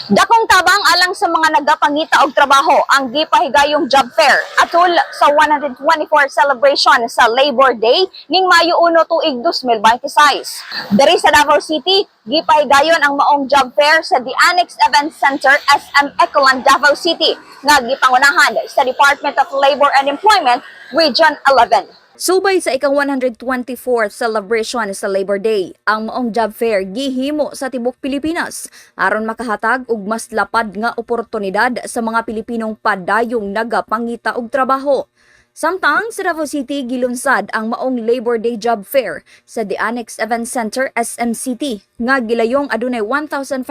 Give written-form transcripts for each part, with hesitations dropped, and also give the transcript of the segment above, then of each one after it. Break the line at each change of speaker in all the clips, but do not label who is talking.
Dakong tabang alang sa mga nagapangita og trabaho ang gipahigayong job fair atul sa 124 celebration sa Labor Day ning Mayo 1 tuig 2026. Diri sa Davao City, gipahigayon ang maong job fair sa The Annex Event Center, SM Ecoland, Davao City nga gipangunahan sa Department of Labor and Employment Region 11.
Subay sa ikang 124th celebration sa Labor Day, ang maong job fair gihimo sa tibok Pilipinas aron makahatag og mas lapad nga oportunidad sa mga Pilipinong padayong nagapangita og trabaho. Samtang sa Davao City, gilunsad ang maong Labor Day Job Fair sa The Annex Event Center, SM City, nga gilayong adunay 1,500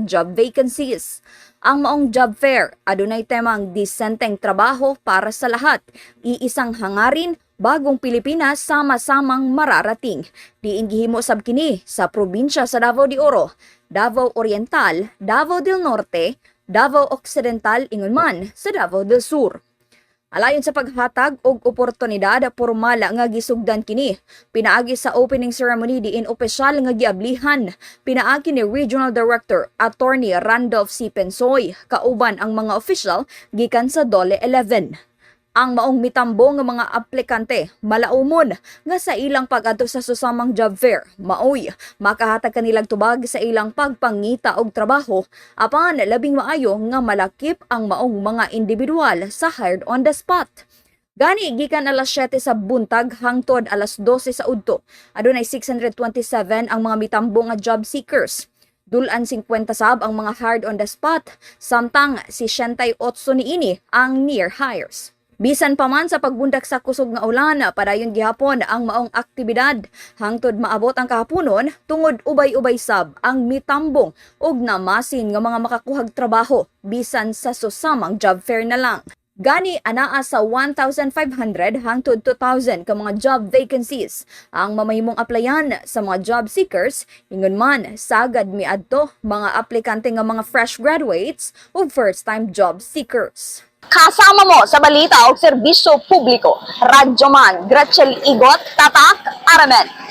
job vacancies. Ang maong job fair adunay temang "Disenteng trabaho para sa lahat, iisang hangarin, bagong Pilipinas, sama-samang mararating." Diin gihimo sab kini sa probinsya sa Davao de Oro, Davao Oriental, Davao del Norte, Davao Occidental ingon man sa Davao del Sur. Alayon sa paghatag og oportunidad, pormal nga gisugdan kini pinaagi sa opening ceremony diin opisyal nga giablihan pinaagi ni Regional Director Attorney Randolph C. Pensoy kauban ang mga opisyal gikan sa DOLE 11. Ang maong mitambo nga mga aplikante malaumon nga sa ilang pag-adto sa susamang job fair maoy makahatag kanilang tubag sa ilang pagpangita og trabaho, apan labing maayo nga malakip ang maong mga individual sa hired on the spot. Gani gikan alas 7 sa buntag hangtod alas 12 sa udto, adunay 627 ang mga mitambo nga job seekers. Dulan 50 sab ang mga hired on the spot, samtang 68 niini ang near hires. Bisan pa man sa pagbundak sa kusog nga ulan, padayon gihapon ang maong aktibidad hangtod maabot ang kahaponon tungod ubay-ubay sab ang mitambong ug namasin nga mga makakuhag trabaho bisan sa susamang job fair na lang. Gani anaa sa 1,500 hangtod 2,000 ka mga job vacancies ang mamahimong applyan sa mga job seekers, ingon man sagad miadto mga aplikante nga mga fresh graduates ug first time job seekers.
Kasama mo sa balita o serbisyo publiko, Radyoman, Gretchel Igot, Tatak, RMN.